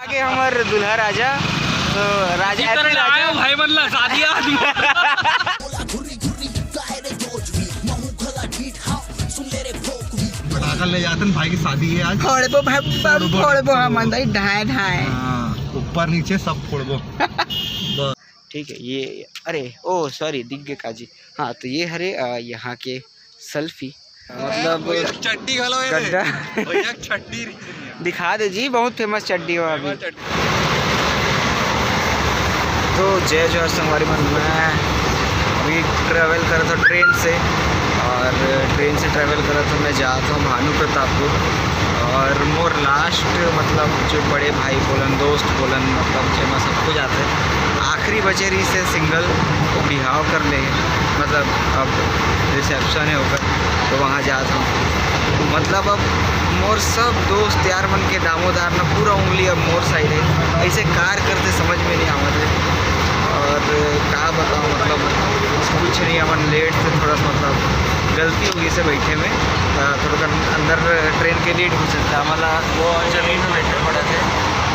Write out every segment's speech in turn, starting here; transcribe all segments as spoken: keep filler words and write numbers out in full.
आगे हमर दूल्हा राजा, तो राजा, जी, हैप्पी राजा। आयो भाई, मन ला शादी आज। पटाखा ले जाते हैं, भाई की शादी है आज। फोड़बो भाई, फोड़बो। फोड़बो, हाँ, मन दाई ढाए ढाए। हाँ, ऊपर नीचे सब फोड़बो। ठीक है, ये, अरे, ओ सॉरी, दिख गए काजी। हाँ, तो ये हरे, अ, यहाँ के सेल्फी, मतलब भैया, चड्डी घलो है रे। गड्ढा। भैया, चड्डी नहीं है। दिखा दे जी, बहुत फेमस चड्डी हुआ अभी। फेमस चड्डी। तो जय जोहार संगवारी मन, मैं अभी ट्रैवल कर रहा था ट्रेन से, और ट्रेन से ट्रैवल कर रहा था, मैं जा रहा था भानु प्रतापपुर। और मोर लास्ट, मतलब, जो बड़े भाई बोलन, दोस्त बोलन, मतलब, जेमा सब कुछ आते हैं, आखिरी बचे रही से सिंगल, वो बिहाव कर ले, मतलब, अब रिसेप्शन है होकर, तो वहाँ जा था। मतलब, अब मोर सब दोस्त यार मन के दामोदार ना पूरा उंगली अब मोर साइड है, ऐसे कार करते समझ में नहीं आवत है। और का बताओ, मतलब, कुछ नहीं, अपन लेट से थोड़ा सा, मतलब, गलती हो गई से बैठे में, अ, थोड़ा सा अंदर ट्रेन के लेट हो सकता है, मतलब, वो जमीन में बैठे पड़े थे।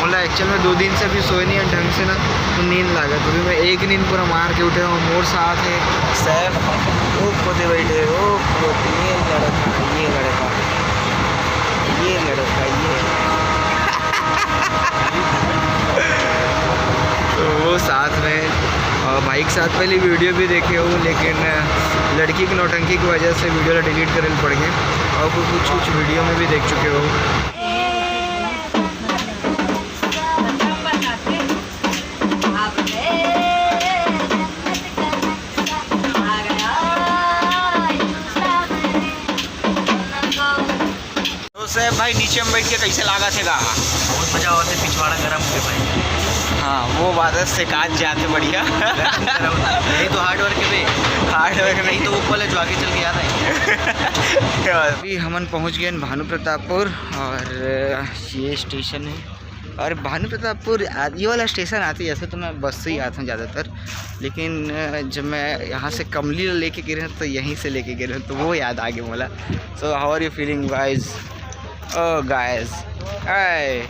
मोला एक्चुअल में दो दिन से अभी सोए नहीं है ढंग से ना, तो नींद लागत। अभी मैं एक नींद पूरा मार के उठे हूँ। मोर साथ है सैफ, वो पोते बैठे, वो पोते, ये लड़का, ये लड़का, ये लड़का, ये। तो वो साथ में, और भाई के साथ पहले वीडियो भी देखे हूँ, लेकिन लड़की की नौटंकी की वजह से वीडियो ला डिलीट करे पड़ गए। और कुछ, कुछ, कुछ वीडियो में भी देख चुके हो। तो सैफ भाई, नीचे में बैठ के कैसे लागा थे गा? बहुत मजा आवत है, पिछवाड़ा गरम हो गया भाई। हाँ, वो बात है, सिकात जाके बढ़िया। यही तो हार्ड वर्क है बे। हार्ड वर्क नहीं तो वो पल है जो आगे चल के याद आए। अभी हमन पहुँच गए हैं भानु प्रतापपुर, और ये स्टेशन है। और भानु प्रतापपुर आ-, ये वाला स्टेशन आते, जैसे तो मैं बस से ही आता हूँ ज़्यादातर, लेकिन, अ, जब मैं यहाँ से कमली लेके गिरे हूँ, तो यहीं से लेके गिरे हूँ, तो वो याद आ गया मोला। So how are you feeling, guys? Oh, guys, हाय।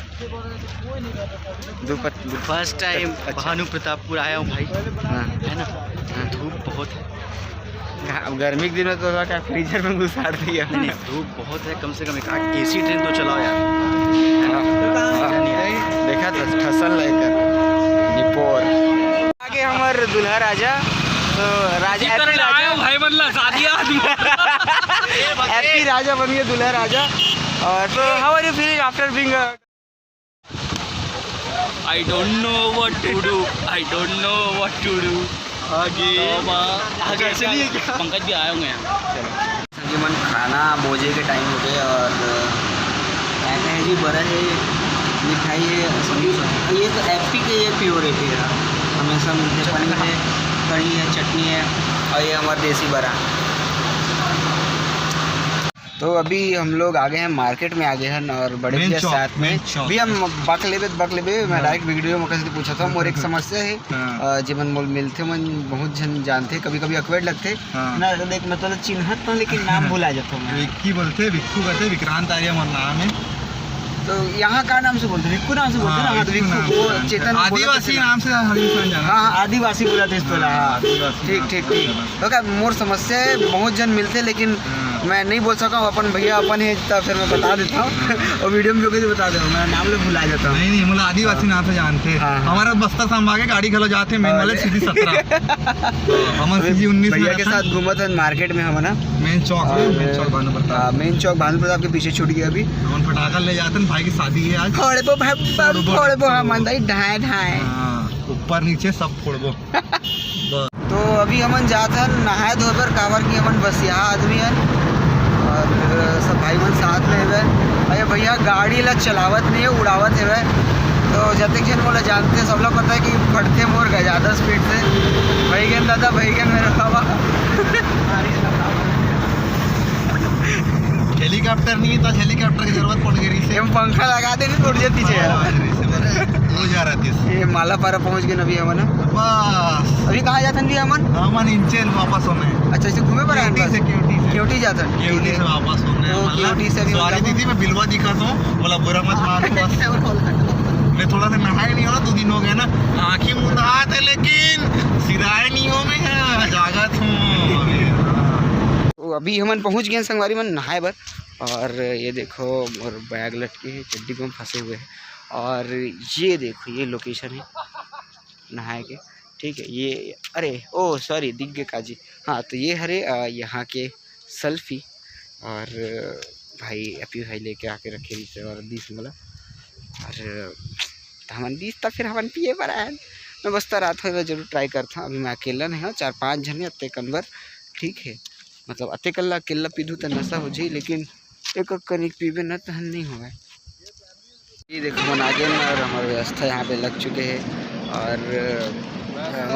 दो पत-, दो फर्स्ट टाइम अच्छा। भानु प्रतापपुर आया हूँ भाई, हाँ। है ना? हाँ। धूप बहुत है। हाँ, गर्मी के दिन में तो क्या फ्रीजर में घुसाड़ दिया। नहीं, नहीं, धूप बहुत है, कम से कम एक आध एसी ट्रेन तो चलाओ यार। हाँ, हाँ। देखा तो ठसल लेकर निपोर। आगे हमर दूल्हा राजा, तो राजा, जी, हैप्पी राजा। आयो भाई, मन ला शादी आज। हैप्पी राजा बन गए दूल्हा राजा। और तो how are you feeling after being a I don't know what to do, I don't know what to do। आगे तो अब आगे ऐसे नहीं है क्या? पंकज भी आए होंगे यहाँ। चलो। ये मन खाना भोजे के टाइम हो गए और क्या क्या है जी, बरा है, मिठाई है, समोसा है। ये तो एपी के ये प्योर है, हमेशा मिलते हैं। पनीर है, कढ़ी है, चटनी है और ये हमारा देसी बरा। तो अभी हम लोग आ गए हैं, मार्केट में आ गए हैं और बड़े मेन भैया चौक, साथ में। मेन चौक। भैया, हम बक लेबे तो बक लेबे, मैं हाँ। डायरेक्ट वीडियो में कैसे पूछा था, मोर एक समस्या है। हाँ। अ, जेमन मोल मिलथे, मन बहुत झन जानथे, कभी-कभी awkward लगथे। हाँ। ना, देख, मतलब, चिन्हत तो, लेकिन नाम भुला जाथों मैं। विक्की बोलथे, विक्कू कहथे, विक्रांत आर्य मोर नाम है। तो यहाँ का नाम से बोलथे? विक्कू नाम से बोलथे ना? हाँ, हाँ, तो विक्कू विक्कू, नाम वो से जानथे। चेतन बोलथे आदिवासी ना। नाम से हर इंसान जाना। हाँ, हाँ, आदिवासी बोला थे इस तोला, हाँ, हाँ। आदिवासी ठीक, नाम ठीक, से ठीक। जाना। तो क्या, मोर समस्या है, बहुत झन मिलथे, लेकिन हाँ। मैं नहीं बोल सका हूँ, अपन भैया अपन है, तो फिर मैं बता देता हूँ। हाँ। और वीडियो में जो कहीं बता दे, मैं नाम ले भुला जाता हूँ। नहीं, नहीं, मतलब आदिवासी हाँ। नाम से जानथे। हाँ, हाँ। हमारा बस्तर संभाग के गाड़ी घलो जाथे, मेन हाँ, वाले अरे। सीधी सत्रह। तो हमन अभी सीधी उन्नीस में भैया के रहथन। साथ घूमत हन मार्केट में हम ना। मेन चौक में, और, मेन चौक भानु प्रताप। हाँ, मेन चौक भानु प्रताप के पीछे छूट गया अभी। हमन फटाखा ले जाथन, भाई की शादी है आज। फोड़बो भाई, फोड़बो। फोड़बो, हाँ, मन दाई ढाए ढाए। हाँ, ऊपर नीचे सब फोड़बो। बस। तो अभी हमन जात हन नहाए धोए बर, काबर कि हमन बसिया आदमी हन और सब भाई मन साथ में हेवय। अरे भैया, गाड़ी ला चलावत नहीं है, उड़ावत हेवय। तो जतेक झन मोला जानथे, सबला पता है कि फटथे मोर गा ज्यादा स्पीड से। भई गेन दादा, भई गेन मेरा बाबा। हेलीकॉप्टर नहीं था, हेलीकॉप्टर की जरूरत पड़ गई से। हम पंखा लगा दे, नहीं उड़ जाती है। हाँ, वो जा रहा थी। ये मालापारा पहुंच गए ना अभी हमन। बस। अभी कहाँ जाथन जी हमन? हमन इंचेन वापस होने। अच्छा, इसे घूमे पर आए हैं केवटी बस? से, केवटी से। केवटी जाथन, केवटी ठीक है। से वापस होने, तो मतलब, केवटी से अभी सॉरी मतलब दीदी, मैं बिलवा दिखा दूँ, बोला बुरा मत मानो बस। मैं थोड़ा सा नहाए नहीं हो ना, दो दिन हो गए ना, आँखी मुंदात है लेकिन सिराए नहीं हो मैं, जागत हूँ। तो अभी हमन पहुँच गए संगवारी मन नहाए बर। और ये देखो, मोर बैग लटके है, चड्डी में फंसे हुए हैं। और ये देखो, ये लोकेशन है नहाए के, ठीक है। ये, अरे, ओ सॉरी, दिख गए काजी। हाँ, तो ये हरे, अ, यहाँ के सेल्फी। और भाई, अपी भाई लेके आके रखे रहिस और दिस मोला। और हमन दिस त फिर हमन पिए बर आए। मैं बस त रात हो जरूर ट्राई करता। अभी मैं अकेला नहीं हूँ, चार पाँच झन है अतेकन बर, ठीक है। मतलब अतेकन ला अकेला पीधू त नशा हो जाई, लेकिन एक कनिक पीबे न तहन नहीं होवे। ये देखो, मन आगे में और हमारी व्यवस्था यहाँ पे लग चुके हैं। और, अ,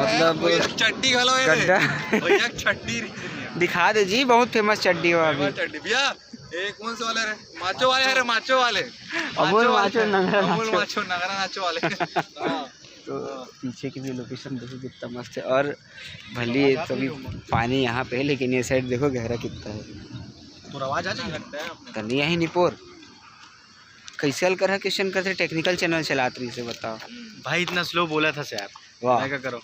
मतलब वो एक चड्डी घलो है रे। गड्ढा। वो एक चड्डी रही है। दिखा दे जी, बहुत फेमस चड्डी हो अभी। फेमस चड्डी। भैया, ये कौन से वाले रे? माचो वाले है रे, माचो वाले। अमूल माचो, नंगरा अमूल नाचो। माचो, नंगरा नाचो वाले। हाँ। तो पीछे की भी लोकेशन देखो कितना मस्त है। और भले तभी पानी यहाँ पे है, लेकिन ये साइड देखो गहरा कितना है। तो आवाज आ जाए। कनिया ही निपोर। कैसे हल कर क्वेश्चन करते, टेक्निकल चैनल चलात रही से बताओ। भाई इतना स्लो बोला था से आप। वाह। मैं क्या करो?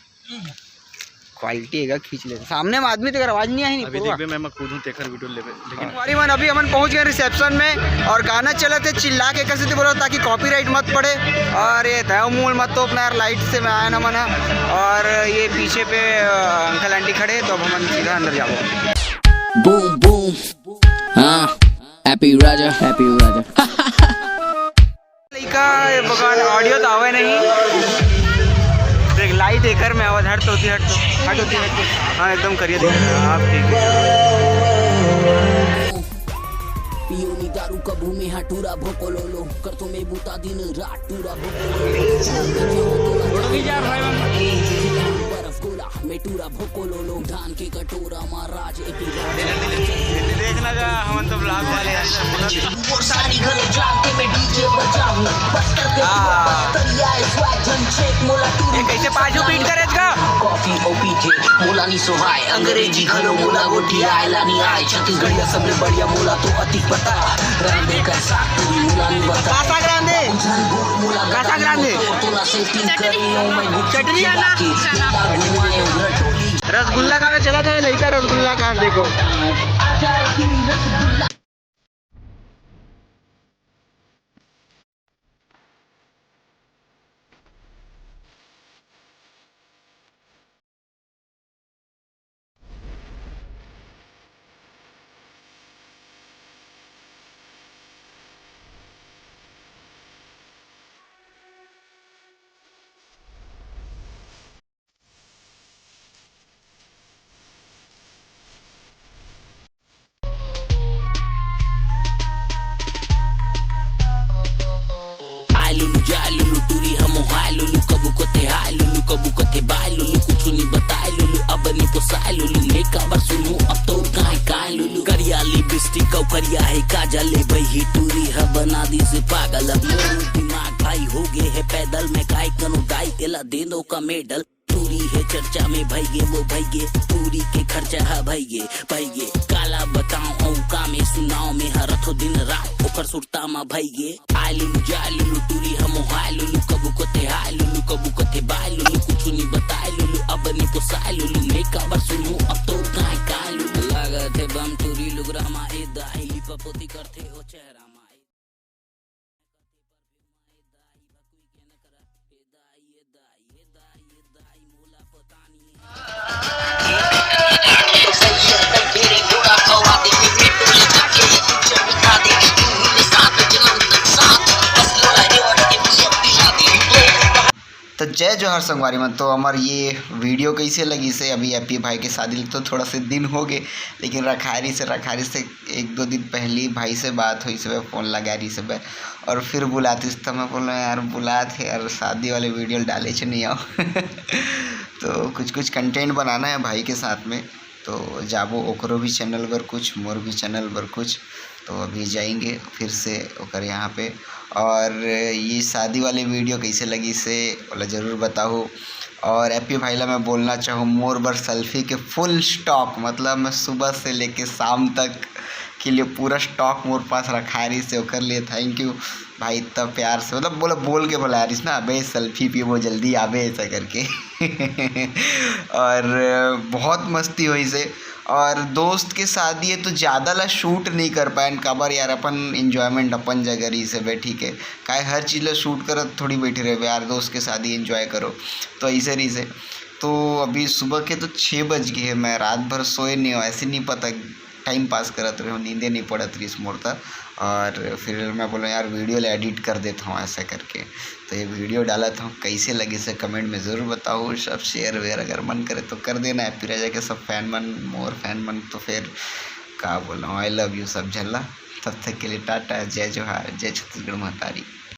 क्वालिटी है, खींच लेते। सामने में आदमी तेकर आवाज नहीं आई, नहीं अभी पूरा। देखबे, मैं, मैं खुद हूँ तेकर वीडियो लेबे, लेकिन हाँ। हमारी मन अभी हमन पहुंच गए रिसेप्शन में और गाना चलत है, चिल्ला के कैसे बोलो ताकि कॉपीराइट मत पड़े। और ये दया मूल मत तो अपना यार, लाइट से मैं आया ना मना। और ये पीछे पे, अ, अंकल आंटी खड़े हैं, तो अब हमन सीधा अंदर जाओ। Boom boom, हाँ, Happy Raja, Happy Raja। लइका, ये बगान ऑडियो तो आवे नहीं। देख, लाइट एकर में आवाज हट तो होती, हट तो, हट होती, हट तो। हाँ, एकदम करिए, देख, आप ठीक है। पियो नी दारू कभू में हाँ टूरा भोको लो लो, कर तो में बूता दिन रात टूरा भोको लो लो। बर्फ गोला में टूरा भोको लो लो, धान के कटोरा मा राज देखना जा, हमन तो ब्लॉग वाले हैं। वो सारी घलो जान के मैं डीजे बजाऊं। बस्तर के हाँ। बस्तरिया है, स्वैग झन छेक मोला टूरी। ये कैसे पाछू बीट करे इसका? कॉफी ओ पी के मोला नी सोहाय, अंग्रेजी घलो मोला गोठियाय ला नी आय। छत्तीसगढ़िया सबले बढ़िया मोला तो अतिक पता। रांधे का साग पूरी मोला नी बता। कासा ग्रांधे? झन बोल मोला कासा ग्रांधे? तो ना सेटिंग करी हूँ मैं गुप्त चटनी है ना? चला घुमाए उधर टोली। रसगुल्ला खाना चला था, लइका रसगुल्ला खा, देखो। आय लुलु, जाय लुलु, टूरी हमो हाय लुलु, कबू कथे हाय लुलु, कबू कथे बाय लुलु, कुछु नी बताय लुलु, अब नी पोसाय लुलु, मैं काबर सुनहूं अब तो काय काय लुलु। करिया लिपस्टिक अउ करिया हे काजल, ले भई ही टूरी ह बना दिस पागल। अब मोर दिमाग भाई हो गे हे पैदल, मैं काय करूं दाई, एला दे दो का मेडल। टूरी हे चर्चा में भई गे वो भई गे, टूरी के खर्चा ह भई गे, भई गे। काला बताओं अउ का में सुनाओं, में हरथो दिन रात ओकर सुरता म भई गे। आय लुलु, जाय लुलु, टूरी हमो हाय लुलु, कबू कथे हाय लुलु, कबू कथे बाय लुलु, कुछु नी बताय लुलु, अब नी पोसाय लुलु, मैं काबर सुनहूं अब तो काय काय लुलु। लागत हे बम टूरी लुगरा मा ए दाई, लिपापोती करथे ओ चेहरा मा ए तो जय जोहार संगवारी मन। तो हमार ये वीडियो कैसे लगिस हे, अभी एपी भाई के शादी ल तो थोड़ा से दिन हो गए, लेकिन रखाय रहिस हे, रखाय रहिस हे, एक दो दिन पहली भाई से बात होइस हे, फोन लगाय रहिस हे, और फिर बुलातिस त मैं बोला, "यार, बुलात हे यार, शादी वाले वीडियो डाले छे नहीं आओ।" तो कुछ कुछ कंटेंट बनाना है भाई के साथ में, तो जाबो ओकरो भी चैनल बर कुछ, मोर भी चैनल बर कुछ, तो अभी जाएंगे फिर से ओकर यहाँ पे। और ये शादी वाली वीडियो कैसे लगिस हे, ओला जरूर बताओ। और एपी भाई ला मैं बोलना चाहूँ, मोर बर सेल्फी के फुल स्टॉक, मतलब मैं सुबह से लेके शाम तक के लिए पूरा स्टॉक मोर पास रखाय रहिस हे, ओकर लिए थैंक यू। भाई इतना प्यार से, मतलब, बोला, बोल के बुलाया रहिस ना, "अबे सेल्फी पीबो, जल्दी आबे," ऐसा करके। और बहुत मस्ती होइस हे। और दोस्त के शादी हे तो ज़्यादा ला शूट नहीं कर पाएन, काबर यार, अपन एंजॉयमेंट अपन जगह रहिस हे, ठीक है, काहे हर चीज़ ला शूट करत थोड़ी बैठे रहे यार, दोस्त के शादी एंजॉय करो, तो ऐसे रहिस हे। तो अभी सुबह के तो छः बज गए हैं, मैं रात भर सोए नहीं हूँ, ऐसे नहीं पता, टाइम पास करत रहे हूँ, नींदे नहीं पड़त रहिस मोर त। और फिर मैं बोला, "यार, वीडियो ला एडिट कर देता हूँ," ऐसा करके। तो ये वीडियो डालत हूँ, कैसे लगिस हे कमेंट में ज़रूर बताओ। सब शेयर वेयर अगर मन करे तो कर देना, हैप्पी राजा के सब फैन मन, मोर फैन मन, तो फिर का बोला हूँ, आई लव यू सब झन ला। तब तक के लिए टाटा, जय जोहार, जय छत्तीसगढ़ महतारी।